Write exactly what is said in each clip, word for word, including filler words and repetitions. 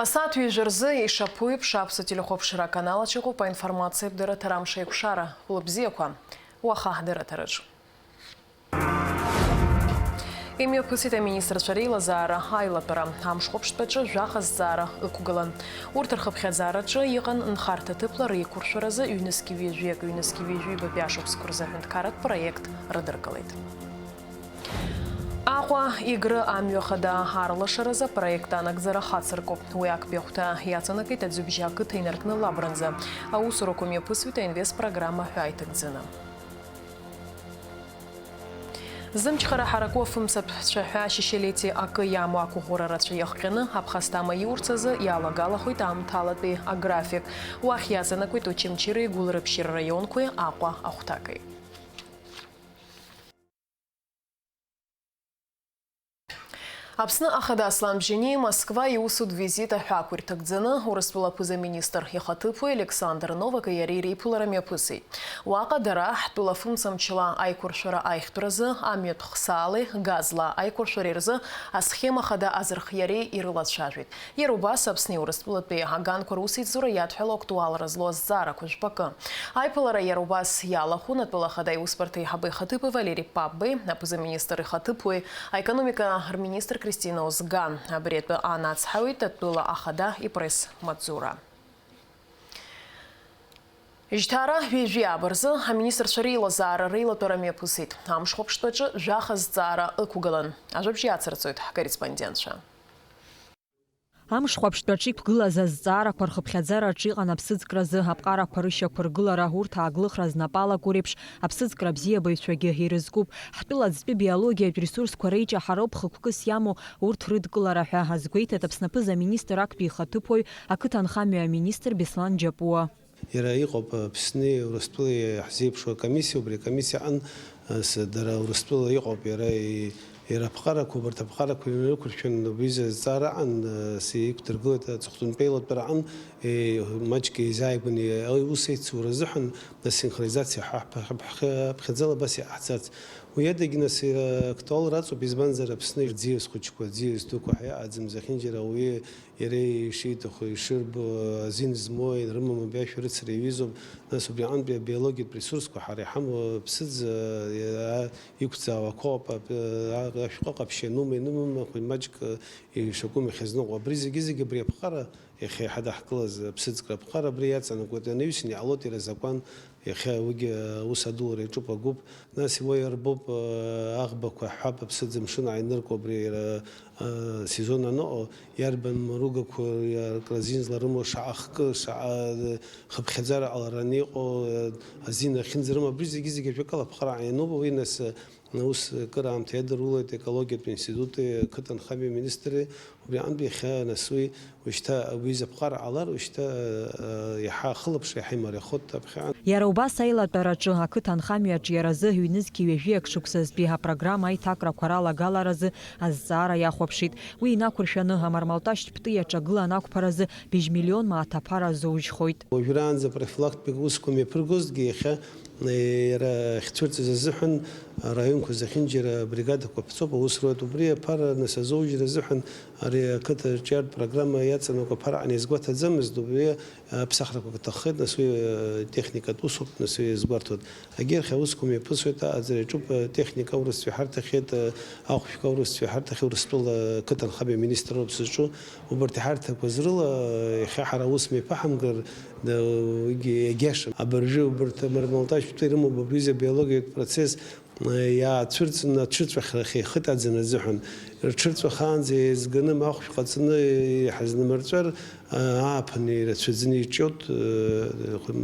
Асааҭ ҩажәа рзы ишаԥу еиԥш, Аԥсуа телехәаԥшра аканал аҿы иҟоуп аинформациатә дырраҭара Амш аиқәшара. Хәлыбзиақәа, уаха ҳдырраҭараҿы. Имҩаԥысит аминистрцәа реилазаара аилатәара. Амш хәаԥштәаҿы жәаха зҵаара ықәгылан. Урҭ рхыԥхьаӡараҿы иҟан нхарҭа ҭыԥла реиқәыршәаразы ҩнызқьи ҩажәиак, ҩнызқьи ҩажәи ҩбатәи ашықәсқәа рзы аҳәынҭқарратә проект рыдыркылеит. Аҟәа, Егры амҩа хада аарлашаразы апроект анагӡара хацыркуп. Уи актәи ахәҭа иаҵанакит Аӡҩыбжьа ақыҭа инаркны Лабранӡа. Аусурақәа мҩаԥысуеит аинвест программа ҳәа иҭагӡаны. Зымчхара ҳараку афымцамццәа ҳәа Шьышьелети акы иамоу ақәыӷәӷәара рацәа иахҟьаны, аԥхасҭа амаиурц азы иалагалахоит аамҭалатәи аграфик. Уахь иаҵанакуеит Очамчыреи Гәылрыԥшьи рраионқәеи Аҟәа ахәҭаки. Аԥсны Ахада Аслан Бжьаниа Москва иусутә визит аҳәаақәа ирҭагӡаны, Урыстәыла аԥыза-министр ихаҭыԥуаҩ Александр Новаки иареи реиԥылара мҩаԥысит. Уаҟа дара, ҳтәыла фымцамчла аиқәыршәара аихтәразы амҩатә хсаалеи газла аиқәыршәареи рзы асхема хада азырхиареи ирылацәажәеит. Иара убас Аԥсни Урыстәылатәи аганқәа русеицура иадҳәало актуалра злоу азҵаарақәа жәпакы. Аиԥылара иара убас иалахәын атәыла ахада аиусбарҭа аиҳабы ихаҭыԥуаҩ Валери Папбеи, аԥыза-министр ихаҭыԥуаҩ, аекономика рминистр Кристина Озга. Абри атәы аанацҳауеит атәыла ахада ипресс-маҵзура. Жьҭаара ҩажәи ааба рзы аминистрцәа реилазаара реилатәара мҩаԥысит. Амш хәаԥштәаҿы жәаха зҵаара ықәгылан. Ажәабжь иацырҵоит ҳкорреспондентцәа. Амш хәаԥштәаҿы иқәгылаз азҵаарақәа рхыԥхьаӡараҿы иҟан аԥсыӡкразы аԥҟарақәа рышьақәыргылара, урҭ ааглыхра знапы алаку реиԥш аԥсыӡкра абзиабаҩцәагьы ирызкуп. Ҳтәыла аӡтәы биологиатә ресурсқәа реиҷаҳароуп хықәкыс иамоу урҭ рыдкылара ҳәа азгәеиҭеит Аԥсны аԥыза-министр актәи ихаҭыԥуаҩ, ақыҭанхамҩа аминистр Беслан Џьапуа. Иара иҟоуп Аԥсни Урыстәылеи иаҳзеиԥшу акомиссиа, убри акомиссиа аҟны, ас, дара Урыстәыла иҟоуп, иара и-, иара аԥҟарақәа, убарҭ аԥҟарақәа инарықәыршәан, убри азҵаара аҟан, ас, иқәдыргылеит аҵыхәтәантәи аилатәара аҟны, е, маҷк еизааигәаны аус еицура азыҳәан, нас синхронизациа ҳа-, ҳа-, ҳа-, ҳхы-, ҳаԥхьаӡала абас иҟаҳҵарц. Уи адагьы, нас, иара актуалра аҵоуп, избанзар, Аԥсны аӡиас хәыҷқәа, аӡиас дуқәа ҳәа иҟаӡам, зехьынџьара ауаҩы иара ишиҭаху, ишырбо, азин змоу, ирымам абри ашәарыцара иаҩызоуп. Нас убри аҟынтәи абиологиатә ресурсқәа ҳара иҳамоу аԥсыӡ, а, иқәӡаауа ақәоуп, а, а, ашәҟәы ҟаԥшь ианума, ианымам, ахәи маҷк, а, ишакәым иахьазныҟәо. Абри зегьы-зегьы абри аԥҟара, иахьа иҳадаҳкылаз аԥсыӡкра аԥҟара абри иаҵанакуеит. Анаҩсан иҟалоит иара азакәан, иахьа уигьы аус адулара иаҿуп агәыԥ. Нас уа иарбоуп, аӷбақәа ҳҳәап, аԥсыӡ амшын ааиныркуа абри иара, а, сезон аныҟоу, иарбан маругақәа, иаркра азин зларымоу, шаҟа хкы, шаҟа, а, хыԥхьаӡара ҟалараны иҟоу, а, азин ахьынӡарымоу, абри зегьы-зегьы ажәакала аԥҟара иануп, уи нас, а, ус кыр аамҭа иадырулоит аекологиатә институти, ақыҭанхамҩа аминистри, убри аҟынтә иахьа нас уи Ушьҭа уи заԥҟара ҟалар, ушьҭа, э, иаҳа ахылаԥшра иаҳа имариахоит аԥхьаҟа. Иара убас аилатәараҿы ақыҭанхамҩаҿ иара азы ҩнызқьи ҩажәи ак шықәсазтәи апрограмма аиҭакрақәа ралагаларазы азҵаара иахәаԥшит. Уи инақәыршәаны амармалташьтә птәи аҿагылан ақәԥаразы быжь миллион мааҭ аԥара азоужьхоит. Уажәраанӡа профилактикатә усқәа мҩаԥыргозҭгьы иахьа Иара ахьцәырҵыз азыҳәан араионқәа зехьынџьара абригадақәа ԥҵоуп аус руеит. Убри аԥара, нас, азоужьра азыҳәан ари ақыҭа аҿиаратә программа иаҵанакуа аԥара аҟны иазгәаҭаӡамызт, убри аԥсахрақәа рҭаххеит, нас уи, э, техникатә усуп, нас уи иазгәарҭоит. Егьырҭ аусқәа мҩаԥысуеит, аҟаҵара иаҿуп, э, техника аурысцәа иҳарҭахьеит, э, ахәшәқәа аурысцәа иҳарҭахьеит, Урыстәыла ақыҭанхамҩа аминистрроуп сызҿу. Убарҭ иҳарҭақәаз рыла иахьа ҳара аус мҩаԥаҳамгар, да, уигьы иагьиашам. Абыржәы убарҭ амармалташьтә ирымоуп абри абиологиатә процесс, иаацәырҵны ацәырҵәахьрахь еихытаӡаны азыҳәан, рҽырҵәахаанӡа еизганы, ахәшә ҟаҵаны иҳазнымырҵәар, ааԥын ирацәаӡаны иҿиоит,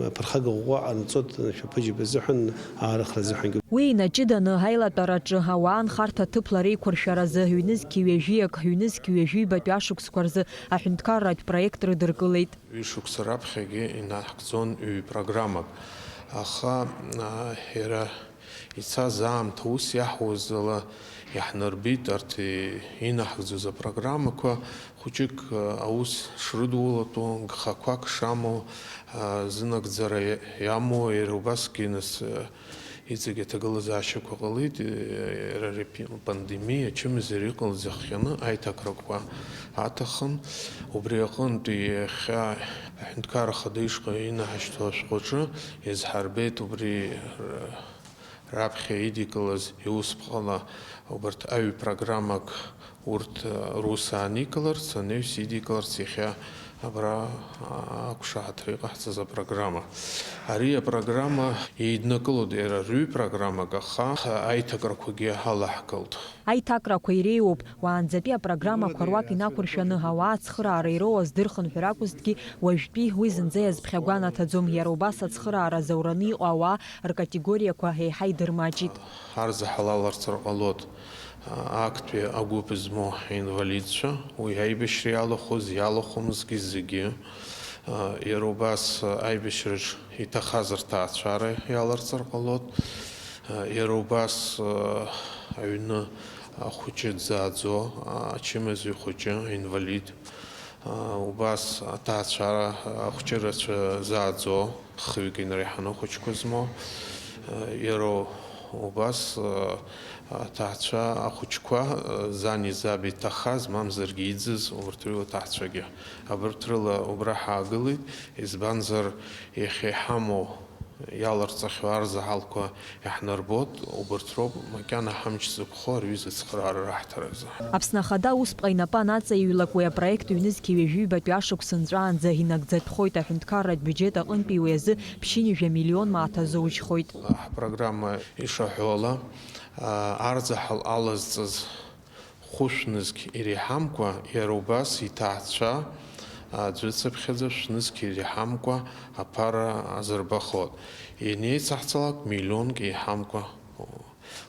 аԥырхага ӷәӷәа ҟарҵоит, шәаԥыџьаԥ азыҳәан, аарыхра азыҳәангьы. Уи инаҷыданы аилатәараҿы ауаа нхарҭа ҭыԥла реиқәыршәаразы ҩнызқьи ҩажәиак, ҩнызқьи ҩажәи ҩбатәи ашықәсқәа рзы аҳәынҭқарратә проект рыдыркылеит. Ҩышықәса раԥхьагьы инаҳгӡон ҩ-программак, аха, а, иара ицаз аамҭа ус иаҳуаз ала иаҳнарбеит, арҭ и-, инаҳгӡоз апрограммақәа хәыҷык, а, аус шрыдулатәу, гхақәак шамоу, а, зынагӡара иа-, иамоу, иара убасгьы нас, а, Иҵегь аҭагылазаашьақәа ҟалеит, иара ари пи-, пандемиа, ачымазара иҟалаз иахҟьаны аиҭакрақәа аҭахын. Убри аҟынтәи иахьа аҳәынҭқарра ахада ишҟа инаҳашьҭу ашәҟәаҿы иазҳарбеит убри р-, раԥхьа идикылаз иусԥҟала убарҭ аҩ программак урҭ, э, рус ааникыларц, анаҩс идикыларц иахьа абра, а, ақәшаҳаҭра иҟаҳҵаз апрограмма. Ари апрограмма еиднакылоит иара рҩы программак, аха аиҭакрақәагьы алаҳгалт. Аиҭакрақәа иреиуоуп, уаанӡатәи апрограммақәа руак инақәыршәаны ауаа ацхыраара ироуаз дырхынҳәыр акәызҭгьы, уажәтәи уи зынӡа иазԥхьагәанаҭаӡом, иара убас ацхыраара заураны иҟоу ауаа ркатегориақәа еиҳа идырмаҷит. Арзаҳал аларҵар ҟалоит, а, актәи агәыԥ змоу аинвалидцәа, уи аибашьра иалахәыз, иалахәымызгьы зегьы, а, иара убас, а, аибашьраҿ иҭахаз рҭаацәара иаларҵар ҟалоит, а, иара убас, а, аҩны ахәыҷы дзааӡо, а, ачымазаҩ хәыҷы, аинвалид, Убас аҭаацәара ахәҷы рацәа зааӡо, хҩык инареиҳаны ахәыҷқәа змоу, иара убас аҭаацәа ахәыҷқәа зани заби иҭахаз, мамзаргьы иӡыз, урҭ рыла аҭаацәагьы абырҭ рыла убра ҳаагылеит, избанзар, иахьа иҳамоу иаларҵахьоу арзаҳалқәа иаҳнарбоит, убырҭ роуп макьана ҳамч зықәхо арҩыза ацхыраара раҳҭаразы. Аԥсны Ахада аусԥҟа инапы анаҵаиҩлак, уи апроект ҩнызқьи ҩажәи ҩбатәи ашықәс нҵәаанӡа инагӡатәхоит, аҳәынҭқарратә биуџьет аҟынтәи уи азы ԥшьынҩажәа миллион мааҭ азоужьхоит. Ҳпрограмма ишаҳәо ала, арзаҳал алазҵаз хәышә нызқь иреиҳамкәа, иара убас иҭаацәа, аӡәы ицыԥхьаӡа шәнызқь иреиҳамкәа аԥара азырбахот. Ианеицаҳҵалак, миллионк еиҳамкәа.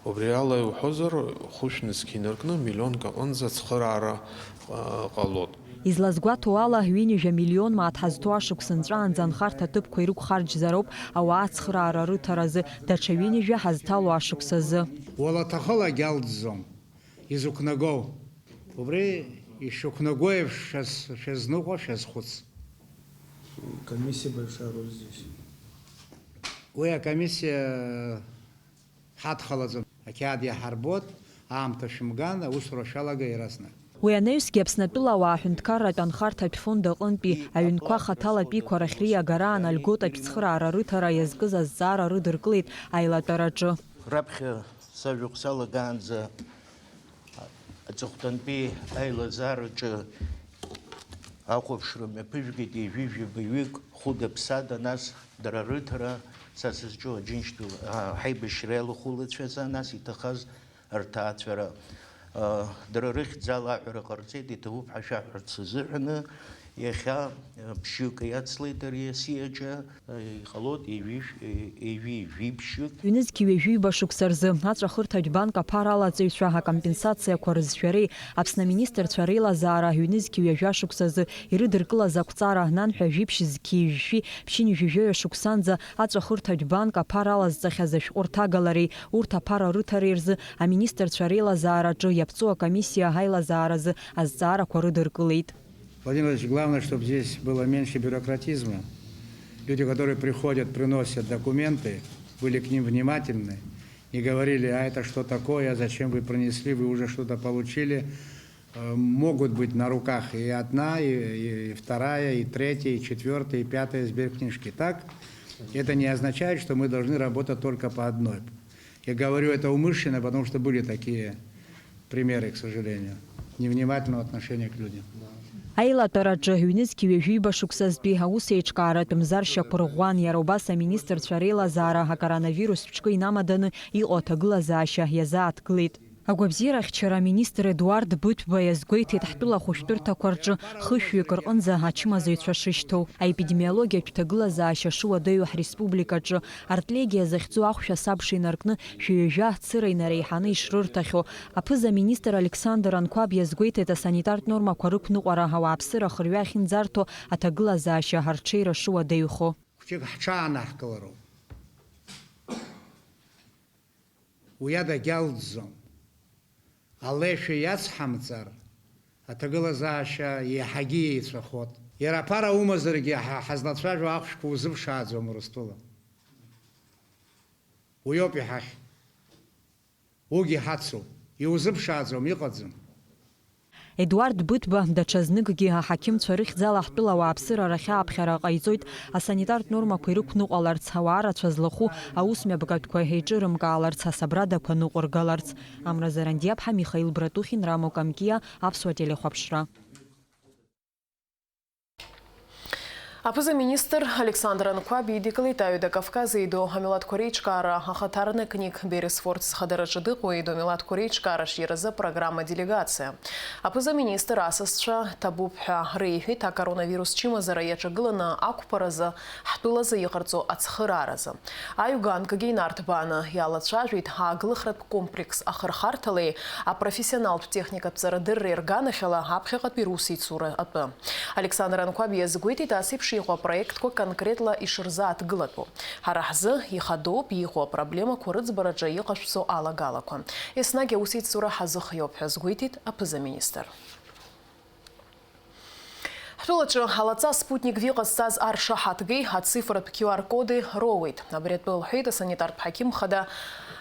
Убри ала иуҳәозар, хәышә нызқь инаркны миллионк аҟынӡа ацхыраара, а, ҟалот. Излазгәаҭоу ала, ҩынҩажәа миллион мааҭ ҳазҭоу ашықәс нҵәаанӡа анхарҭа ҭыԥқәа ирықәхарџьзароуп ауаа ацхыраара рыҭаразы, даҽа ҩынҩажәа ҳазҭало ашықәс азы. Уалаҭахыла агьалҵӡом. Изықәнагоу. Убри ишықәнаго еиԥш шәаз-, шәазныҟәа, шәазхәыц. Комиссия большая роль здесь. Уи акомиссиа ҳадхалаӡом. Ақьаад иаҳарбот, аамҭа шәымган, аусура шәалага иаразнак. Уи анаҩсгьы Аԥснатәыла ауаа аҳәынҭқарратә анхарҭатә фонд аҟынтәи аҩнқәа хаҭала атәиқәа рахь риагараан льготатә цхыраара рыҭара иазкыз азҵаара рыдыркылеит аилатәараҿы. Раԥхьа сажәахә салагаанӡа аҵыхәтәантәи аилазаараҿы ахәаԥшра мҩаԥыжәгеит ҩажәи жәабаҩык, хәыда-ԥсада, нас дара рыҭара, са сызҿу Аџьынџьтәыла, а, ҳаибашьра иалахәылацәа азы, нас иҭахаз рҭаацәара. А, дара рыхьӡала аҳәара ҟарҵеит, иҭабуп ҳәа шәаҳәарц азыҳәаны, иахьа, а, ԥшьҩык иацлеит ари асиаҿы. Иҟалоит ҩажәи, ҩажәи жәибжьык. Ҩнызқь ҩажәи ҩба шықәса рзы аҵәахырҭатә банк аԥара алаҵаҩцәа акомпенсациақәа рызшәареи Аԥсны аминистрцәа реилазаара ҩнызқь ҩажәа шықәса азы ирыдыркылаз ақәҵара нанҳәа жәиԥшь зқьи жәшәи ԥшьынҩажәи жәаҩа шықәсанӡа аҵәахырҭатә банк аԥара алазҵахьаз ашәҟәы рҭагалареи урҭ аԥара рыҭареи рзы аминистрцәа реилазаараҿы иаԥҵоу акомиссиа аилазааразы азҵаарақәа рыдыркылеит. Владимир Владимирович, главное, чтобы здесь было меньше бюрократизма. Люди, которые приходят, приносят документы, были к ним внимательны, не говорили: «А это что такое, а зачем вы принесли, вы уже что-то получили». Э, могут быть на руках и одна, и, и вторая, и третья, и четвёртая, и пятая сберкнижки. Так? Это не означает, что мы должны работать только по одной. Я говорю это умышленно, потому что были такие примеры, к сожалению, невнимательного отношения к людям. Аилатәараҿы ҩнызқь ҩажәи ҩба шықәсазтәи аус еиҿкааратә мзар шьақәырӷәӷәан, иара убас аминистрцәа реилазаара акоронавирус ҿкы инамаданы иҟоу аҭагылазаашьа иазааҭгылеит. Агәабзиарахьчара аминистр Едуард Быҭәба иазгәеиҭеит ҳтәыла ахәышәтәырҭақәа рҿы хышәҩык рҟынӡа ачымазаҩцәа шышьҭоу, аепидемиологиатә ҭагылазаашьа шыуадаҩу ҳреспубликаҿы, артлегиа захьӡу ахәшә асабша инаркны шәи ҩажәа цыра инареиҳаны ишрырҭахьоу. Аԥыза-министр Александр Анқәаб иазгәеиҭеит асанитартә нормақәа рықәныҟәара ауааԥсыра ахырҩа ахьынӡарҭо аҭагылазаашьа арҽеира шыуадаҩхо. Хәҷык ҳҽаанаҳкылароуп. Уи ада гьалӡӡом. Алеишәа иацҳамҵар, аҭагылазаашьа еиҳагьы еицәахоит. Иара аԥара умазаргьы, ҳа ҳазлацәажәо ахәшәқәа узыԥшааӡом Урыстәыла. Уиоуп иҳахь. Уигьы ҳацуп. Иузыԥшааӡом, иҟаӡам. Едуард Быҭәба даҽазныкгьы аҳақьымцәа рыхьӡала ҳтәыла ауааԥсыра рахьааԥхьара ҟаиҵоит, асанитартә нормақәа ирықәныҟәаларц, ауаа рацәа злахәу аусмҩаԥгатәқәа еиҿырымкааларц, асабрадақәа ныҟәыргаларц. Амра Зарандиаԥҳа, Михаил Братухин, Рамо Камкиа, Аԥсуа телехәаԥшра. Аԥыза-министр Александр Анқәаб идикылеит Аҩада Кавказ еидоу амилаҭқәа реиҿкаара ахаҭарнакник Бересфорд зхадараҿы дыҟоу еидоу амилаҭқәа реиҿкаара ашиаразы апрограмма делегациа. Аԥыза-министр асасцәа ҭабуп ҳәа реиҳәеит акоронавирус чымазара иаҿагыланы ақәԥаразы ҳтәылазы иҟарҵо ацхырааразы. Аҩганкгьы инарҭбааны иалацәажәеит ааглыхратә комплекс ахырхарҭалеи апрофессионалтә техникатә ҵарадырреи рганахьала аԥхьаҟатәи русеицура атәы. Александр Анқәаб иазгәеиҭеит, ас еиԥш иҟоу апроектқәа конкретла ишырзааҭгылатәу. Ҳара ҳзы ихадоуп иҟоу апроблемақәа рыӡбараҿы иҟашәҵо алагалақәа. Еснагь аусеицура ҳазыхиоуп ҳәа азгәеиҭеит аԥыза-министр. Ҳтәылаҿы алаҵа Спутник V ҟазҵаз аршаҳаҭгеи ацифратә Q R коди роуеит. Абри атәы лҳәеит асанитартә ҳақьым хада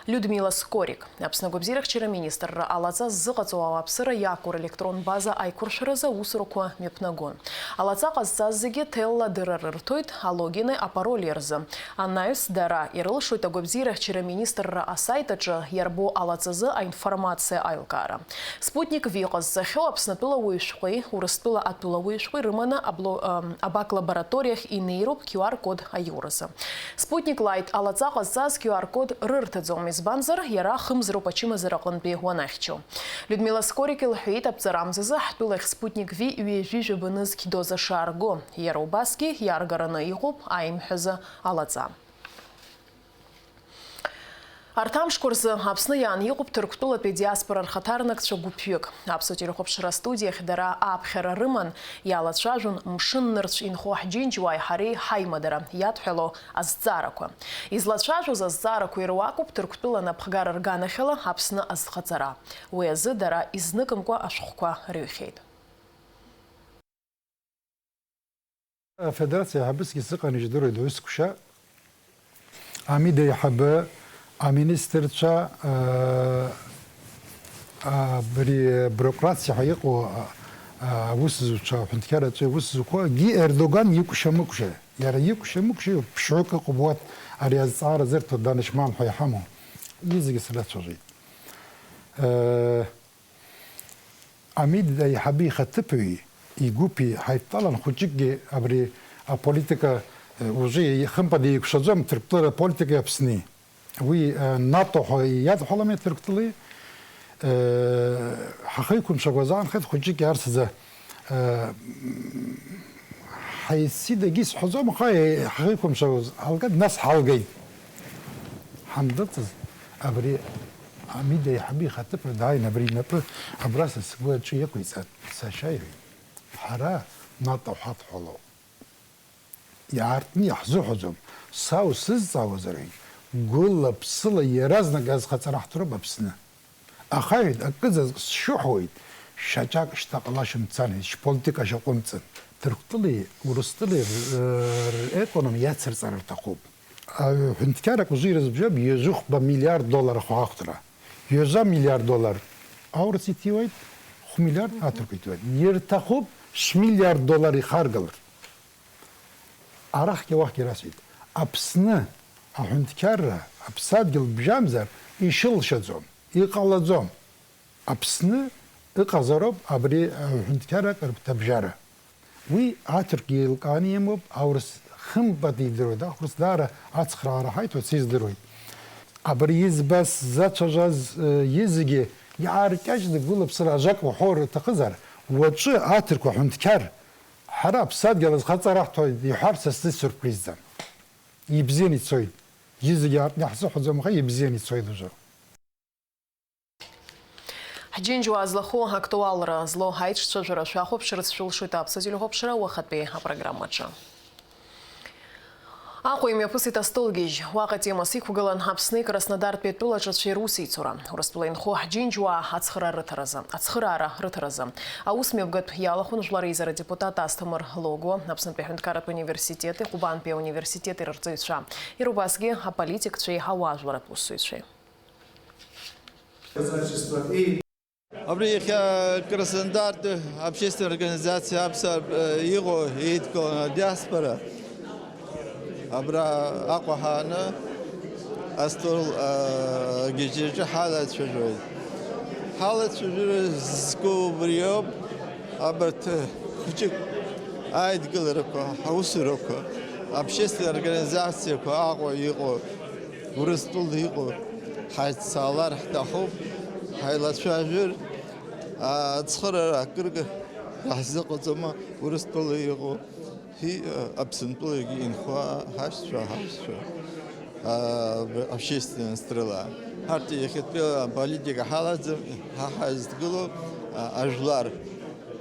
Людмила Скорик. Аԥсны агәабзиарахьчара министрра алаҵа ззыҟаҵоу ауааԥсыра иақәу релектронтә база аиқәыршәаразы аусурақәа мҩаԥнагон. Алаҵа ҟазҵаз зегьы ҭелла адырра рырҭоит алогини апароли рзы. Анаҩс дара ирылшоит агәабзиарахьчара министрра асаит аҿы иарбоу алаҵазы аинформациа аилкаара. Спутник V ҟазҵахьоу Аԥснытәыла уаҩ шәҟәи Урыстәыла атәылауаҩ шәҟәи рыманы абло-, ам, абак-лабораториахь инеироуп Q R код аиуразы. Спутник Лайт алаҵа ҟазҵаз Q R код рырҭаӡом, избанзар, иара хымзароуп ачымазара аҟынтәи уанахьчо. Людмила Скорик илҳәеит, аԥҵарамзазы ҳтәылахь Спутник V ҩажәи жәаба нызқь доза шаарго, иара убасгьы иааргараны иҟоуп аимҳәазы алаҵа. Арҭ амшқәа рзы Аԥсны иаан иҟоуп Ҭырқәтәылатәи адиаспора рхаҭарнакцәа гәыԥҩык. Аԥсуа телехәаԥшра астудиахь дара ааԥхьара рыман, иалацәажәон мшын нырцә инхо ҳџьынџьуааи ҳареи ҳаимадара иадҳәало азҵаарақәа. Излацәажәоз азҵаарақәа ируакуп Ҭырқәтәыла анапхгара рганахьала Аԥсны азхаҵара. Уи азы дара изныкымкәа ашәҟәқәа рыҩхьеит. Афедерациа аиҳабысгьы сыҟан, ижәдыруеит уи сгәшьа. Амида аиҳабы, аминистрцәа, аа, абри абюрократцәа ҳәа иҟоу, аа, аусзуҩцәа, аҳәынҭқарратә усзуҩқәагьы Ердоган икәша-мыкәша, иара икәша-мыкәша ԥшьҩык ыҟоуп, уа ари азҵаара зырҭо данышьман ҳәа иҳамоу, уи зегьы срацәажәеит. Э, Амид аиҳабы ихаҭыԥуаҩи игәыԥи ҳаидтәалан, хәыҷыкгьы абри аполитика, э, уже хымԥада еиқәшаӡом Ҭырқәтәыла аполитикеи Аԥсни. Уи, э, НАТО ҳәа иадҳәалами Ҭырқәтәылеи, э, ҳахеиқәымшәакәа азаанхеит хәыҷыкгьы арсӡа, э, Ҳаисидагьы исҳәаӡом, аха ҳаиқәымшәоз ҳалгеит, нас ҳалгеит. Ҳандәылҵыз, абри Амида аиҳабы ихаҭыԥра дааин, абри инапы абра са сгәы аҿы иақәиҵан, сашьа, иҳәеит, ҳара НАТО ҳадҳәалоуп. Иаартны иаҳзыҳәаӡом, са усызҵаауазар, иҳәеит, гәыла-ԥсыла иаразнак азхаҵара ҳҭароуп Аԥсны. Аха, иҳәеит, акызаҵәык сшәыҳәоит, шьаҿак шьҭа ҟалашьа мцан, ишьполитика шьаҟәымҵын. Ҭырқәтәылеи Урыстәылеи р-, р-, реконом иацырҵар рҭахуп. Аҳәынҭқаррак узы ирызбжьоуп ҩажәихәба миллиард доллар ахәаахәҭра. Ҩажәа миллиард доллар аурыс иҭиуеит, хә-миллиард аҭырқәа иҭиуеит. Ирҭахуп шә-миллиард доллар ихаргалар. Арахьгьы уахьгьы расҳәеит, Аԥсны аҳәынҭқарра аԥсадгьыл бжьамзар ишылшаӡом, иҟалаӡом. Аԥсны ыҟазароуп абри аҳәынҭқарра акрыԥҭабжьара. Уи аҭырқәгьы еилкааны имоуп, аурыс хымԥада идыруеит, аурыс даара ацхраара ҳаиҭоит, сиздыруеит. Абри избаз, сзацәажәаз, э, зегьы иааркьаҿны гәыла-ԥсыла ажәак уҳәо рҭахызар, уаҵәы аҭырқәа аҳәынҭқар Ҳара аԥсадгьыл азхаҵара ҳҭоит иҳәар са сзы сюрпризӡам. Ибзианы ицоит. Зегьы аартны иаҳзыҳәаӡом, аха ибзианы ицоит уажәы. Ҳџьынџьуаа злахәу актуалра злоу аиҿцәажәара шәахәаԥшырц шәылшоит Аԥсуа телехәаԥшра уахатәи апрограммаҿы. Аҟәа имҩаԥысит астолгьежь. Уаҟа темас иқәгылан Аԥсни Краснодартәи атәылаҿацәеи русеицура. Урыстәыла инхо ҳџьынџьуаа ацхыраара рыҭаразы, ацхыраара рыҭаразы. Аус мҩаԥгатә иалахәын Жәлар Реизара адепутат Асҭамыр Логуа, Аԥснытәи аҳәынҭқарратә университети Ҟәбантәи ауниверситети рырҵаҩцәа, иара убасгьы аполитикцәеи ауаажәларратә усзуҩцәеи. Абри иахьа Краснодартәи общественная организация Аԥсуаа, э, иҟоу еидкыланы адиаспора, абра Аҟәа ҳааны астол, э, гьежьраҿы ҳалацәажәоит. Ҳалацәажәара зку убриоуп, абарҭ, э, хәыҷык аидгыларақәа, ҳаусурақәа, общественная организациақәа Аҟәа иҟоу, Урыстәыла иҟоу ҳаиццалар ҳҭахуп, ҳаилацәажәар, ацхыраара акыргьы ҳзыҟаҵома, Урыстәыла иҟоу, и, Аԥсынтәылагьы инхо ҳашьцәа, ҳаҳәшьцәа, а, общественность рыла. Ҳарҭ иахьатәи аполитика ҳалаӡам, ҳа ҳазҭгылоу, а, ажәлар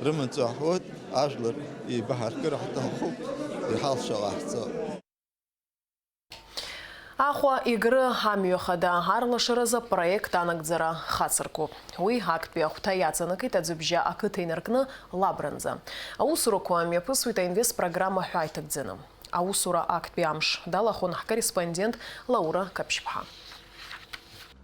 рымаҵ аҳуеит, ажәлар еибаҳаркыр ҳҭахуп, иҳалшо ҟаҳҵоит. Аҟәа Егры амҩа хада арлашаразы апроект анагӡара хацыркуп. Уи актәи ахәҭа иаҵанакит Аӡҩыбжьа ақыҭа инаркны Лабранӡа. Аусурақәа мҩаԥысуеит аинвест программа ҳәа иҭагӡаны. Аусура актәи амш далахәын ҳкорреспондент Лаура Қаԥшьԥҳа.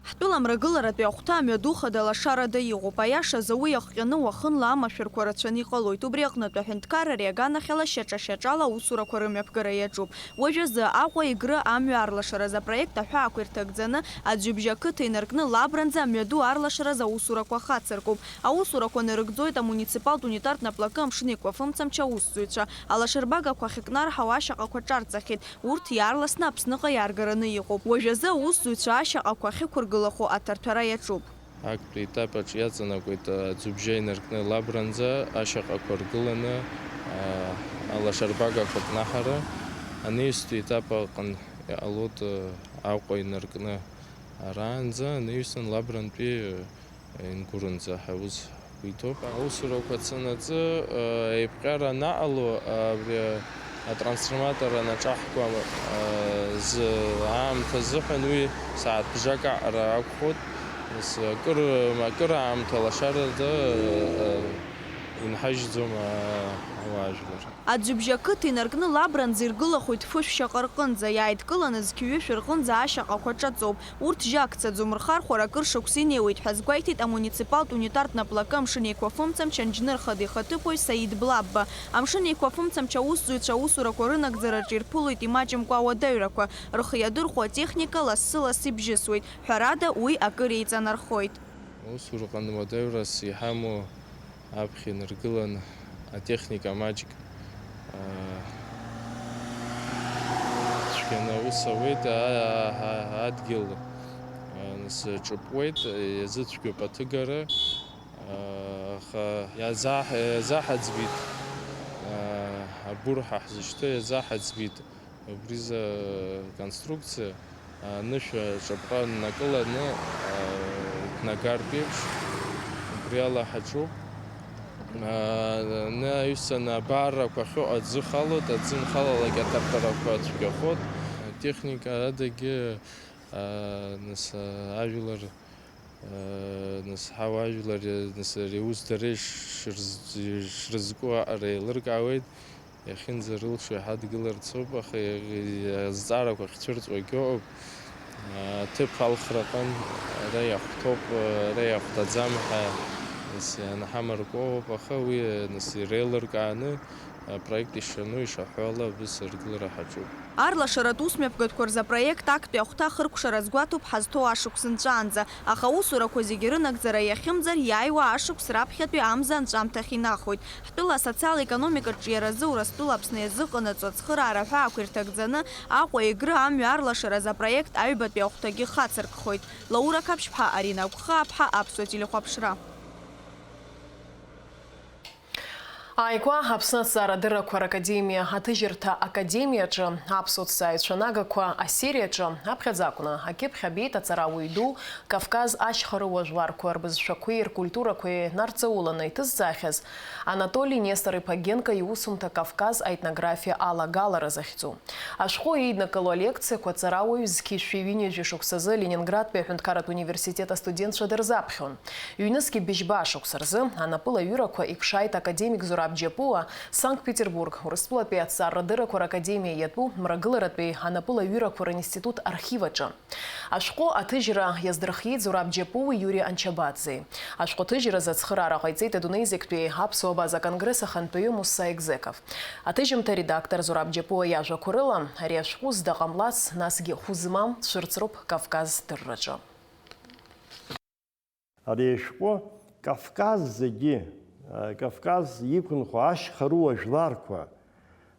Ҳтәыла мрагыларатәи ахәҭа амҩаду хада лашарада иҟоуп. Аиашазы, уи иахҟьаны уахынла амашәырқәа рацәаны иҟалоит. Убри аҟнытә аҳәынҭқарра ари аганахьала шьаҿа-шьаҿала аусурақәа рымҩаԥгара иаҿуп. Уажәазы Аҟәа Егры амҩа арлашаразы апроект аҳәаақәа ирҭагӡаны, Аӡҩыбжьа ақыҭа инаркны Лабранӡа амҩаду арлашаразы аусурақәа хацыркуп. Аусурақәа нарыгӡоит амуниципалтә унитартә наплакы амшын еиқәафымцамч аусзуҩцәа. Алашарбагақәа ахьыкнарҳау ашьаҟақәа ҿарҵахьеит. Урҭ иаарласны Аԥсныҟа иааргараны иҟоуп. Уажәазы аусзуҩцәа ашьаҟақәа ахьықәыргылахо аҭарҭәара иаҿуп. Актәи етап аҿы иаҵанакуеит Аӡҩыбжьа инаркны Лабранӡа ашьаҟақәа ргыланы, а, алашарбагақәа кнаҳара. Анаҩстәи етап аҟны иҟалоит, а, Аҟәа инаркны араанӡа, анаҩсан Лабрантәи, а, Ингурынӡа ҳәа аус Уи ҭоуп. Аусурақәа цанаҵы, э, еиԥҟьара анаҟало, э, абри, э, атрансформатор анаҿаҳкуа, э, зы аамҭа азыҳәан уи сааҭ бжак аҟара акәхоит. Нас акыр, акыр аамҭа лашарада, э, инҳажьӡом, э, ауаажәлар. Аӡҩыбжьа ақыҭа инаркны Лабранӡа иргылахоит фышә шьаҟа рҟынӡа, иааидкыланы зқьи ҩышә рҟынӡа ашьаҟақәа ҿаҵоуп. Урҭ жьакцаӡом, рхархәара акыр шықәса инеиуеит ҳәа азгәеиҭеит амуниципалтә унитартә наплакы амшын еиқәафымцамч анџьныр хада ихаҭыԥуаҩ Саид Блабба. Амшын еиқәафымцамч аусзуҩцәа аусурақәа рынагӡараҿы ирԥылоит имаҷымкәа ауадаҩрақәа, рхы иадырхәо атехника лассы-ласс ибжьысуеит, ҳәарада, уи акыр еиҵанархоит. Аусураҟны уадаҩрас иҳамоу аԥхьа инаргылан атехника маҷк, аа, цәгьаны аус ауеит, аа, аа, адгьыл, аа, нас ҿыпуеит, иазыцәгьоуп аҭыгара, аа, аха иазаҳ-, иазаҳаӡбеит, аа, абурҳа ҳзышьҭоу иазаҳаӡбеит. Убризы аконструкциа, анышә аҿаԥҟа ннакыланы, а, днагартә еиԥш, убри ала ҳаҿуп. А, анаҩсан абаррақәа ахьыҟоу аӡы халоит, аӡы нхалалак аҭарҭәарақәа цәгьахоит. Атехника адагьы, а, нас, а, ажәлар Нас ҳауаажәлар, нас ари аус дара ишрыз-, ишрызку аҟара еилыркаауеит, иахьынӡарылшо иҳадгыларц ауп, аха иа-, азҵаарақәа ахьцәырҵуагьы ыҟоуп. Аҭыԥ алхраҟын, ара иахәҭоуп, ара иахәҭаӡам ҳәа, нас ианҳамаркуа ыҟоуп, аха уи, нас иреилыркааны, апроект ишану, ишаҳәо ала абыс аргылара ҳаҿуп. Арлашаратә усмҩаԥгатәқәа рзы апроект актәи ахәҭа ахыркәшара азгәаҭоуп ҳазҭоу ашықәс нҵәаанӡа, аха аусурақәа зегьы рынагӡара иахьымӡар, иааиуа ашықәс раԥхьатәи амза анҵәамҭахь инахоит. Ҳтәыла асоциал-економикатә ҿиаразы Урыстәыла Аԥсны иазыҟанаҵо ацхыраара аҳәаақәа ирҭагӡаны, Аҟәа Егры амҩа арлашаразы апроект аҩбатәи ахәҭагьы хацыркхоит. Лаура Қаԥшьԥҳа, Арина Агәхааԥҳа, Аԥсуа телехәаԥшра. Ааигәа Аԥсны аҭҵаарадыррақәа ракадемиа аҭыжьырҭа академиаҿы аԥсуа ҭҵааҩцәа нагақәа асериаҿы аԥхьаӡа акәны акьыԥхь абеит аҵарауаҩ ду, Кавказ ашьхарыуа жәларқәа рбызшәақәеи ркультурақәеи нарҵауланы иҭызҵаахьаз Анатоли Нестор-иԥа Генко иусумҭа Кавказ аетнографиа алагалара захьӡу. Ашәҟәы еиднакыло алекциақәа аҵарауаҩ зқьи жәшәи ҩынҩажәи шықәсазы Ленинградтәи аҳәынҭқарратә университет астудентцәа дырзаԥхьон. Ҩнызқьи быжьба шықәса рзы анапылаҩырақәа иԥшааит академик Зураб Џьапуа Санкт-Петербург Урыстәылатәи аҭҵаарадыррақәа ракадемиа иатәу мрагыларатәи анапылаҩырақәа ринститут архив аҿы. Ашәҟәы аҭыжьра иаздырхиеит Зураб Џьапуи Иури Анчабаӡе. Ашәҟәы аҭыжьразы ацхыраара ҟаиҵеит адунеи зегьтәи аԥсуа абаза конгресс ахантәаҩы Мусса Егзеков. Аҭыжьымҭа редактор Зураб Џьапуа иажәақәа рыла, ари ашәҟәы зда ҟамлац, насгьы хәы змам цәырҵроуп Кавказ дырраҿы. Ари ашәҟәы Кавказ зегьы, Кавказ иқәынхо ашьхарыуа жәларқәа,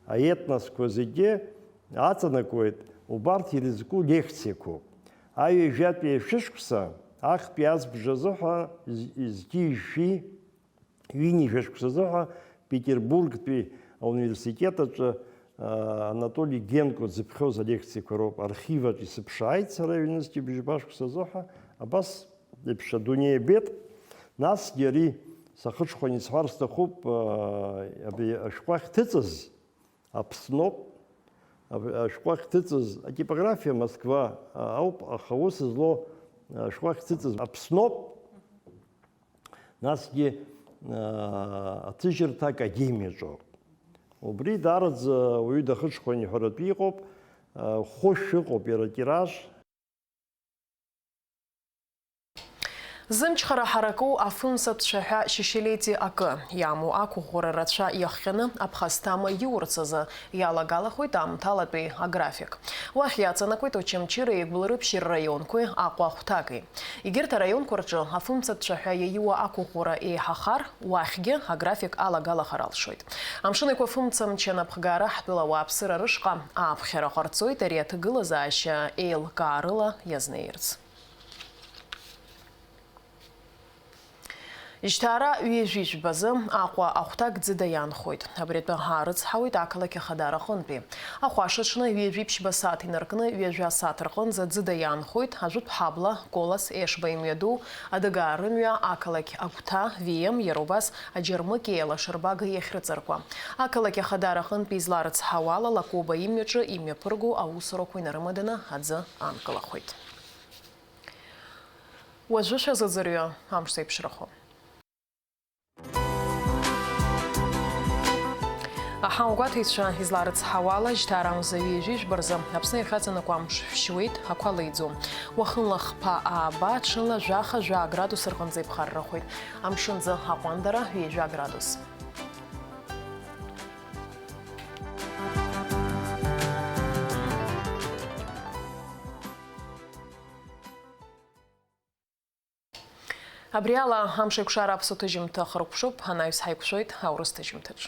аетносқәа зегьы аҵанакуеит, убарҭ ирызку лекциақәоуп. Аҩажәатәи ашәышықәса, ахԥатәи азбжазы ҳәа, з-, зқьи жәшәи ҩынҩажәа шықәсазы ҳәа Петербургтәи ауниверситет аҿы, а, Анатоли Генко дзыԥхьоз алекциақәа роуп, архив аҿы исыԥшааит сара ҩнызқьи быжьба шықәсазы ҳәа, абас еиԥш адунеи абеит. Насгьы ари сахыҽхәаны исҳәар сҭахуп, а, абри ашәҟәы ахьҭыҵыз Аԥсноуп, а, ашәҟәы ахьҭыҵыз атипографиа Москва, а, ауп, аха аус злоу, а, ашәҟәы ахьҭыҵыз Аԥсноуп. Насгьы, аа, аҭыжьырҭа академиаҿоуп. Убри даараӡа уаҩы дахыҽхәан иҳәаратәы иҟоуп, аа, хәышә ыҟоуп иара атираж. Зымчхара ҳараку афымцатә цәаҳәа шьышьылети акы иамоу ақәыӷәӷәара рацәа иахҟьаны Абхазҭама иурц азы иалагалахоит аамҭалатәи аграфик. Уахь иаҵанакуеит Очамчыреи Гәылрыԥшьи рраионқәеи Аҟәа ахәҭаки. Егьырҭ араионқәа рҿы афымцатә цәаҳәа иаиуа ақәыӷәӷәара еиҳахар, уахьгьы аграфик алагалахар алшоит. Амшын Еиқәа афымца мчы анапхгара ҳтәыла ауааԥсыра рышҟа ааԥхьара ҟарҵоит ари аҭагылазаашьа еилкаарыла иазнеирц. Жьҭаара ҩажәи жәбазы Аҟәа ахәҭак ӡыда иаанхоит. Абри атәы ҳаарыцҳауеит ақалақь Ахадара аҟынтәи. Ахәашаҽны ҩажәи ԥшьба сааҭ инаркны ҩажәа сааҭ рҟынӡа ӡыда иаанхоит Ажәытә ҳабла, Колас, Ешба имҩаду, Адыгаа рымҩа, ақалақь Агәҭа, Вием, иара убас Аџьармыкьеи Алашарбагеи иахьрыҵаркуа. Ақалақь Ахадара аҟынтәи изларыцҳауала, Лакоба имҩаҿы имҩаԥырго аусурақәа инарымаданы аӡы анкылахоит. Уажәы шәазыӡырҩы амш зеиԥшрахо. Аҳауагәаҭаҩцәа изларыцҳауала, жьҭаарамза ҩажәи жәба рзы Аԥсны иахьаҵанакуа амш шәшьуеит, ақәа леиӡом. Уахынла хԥа ааба, ҽынла жәаха-жәаа градус рҟынӡа иԥхаррахоит. Амшынӡы аҟәандара ҩажәа градус. Абри ала амш еиқәшара аԥсуа ҭыжьымҭа хыркәшоуп, анаҩс ҳаиқәшәоит аурыс ҭыжьымҭаҿ.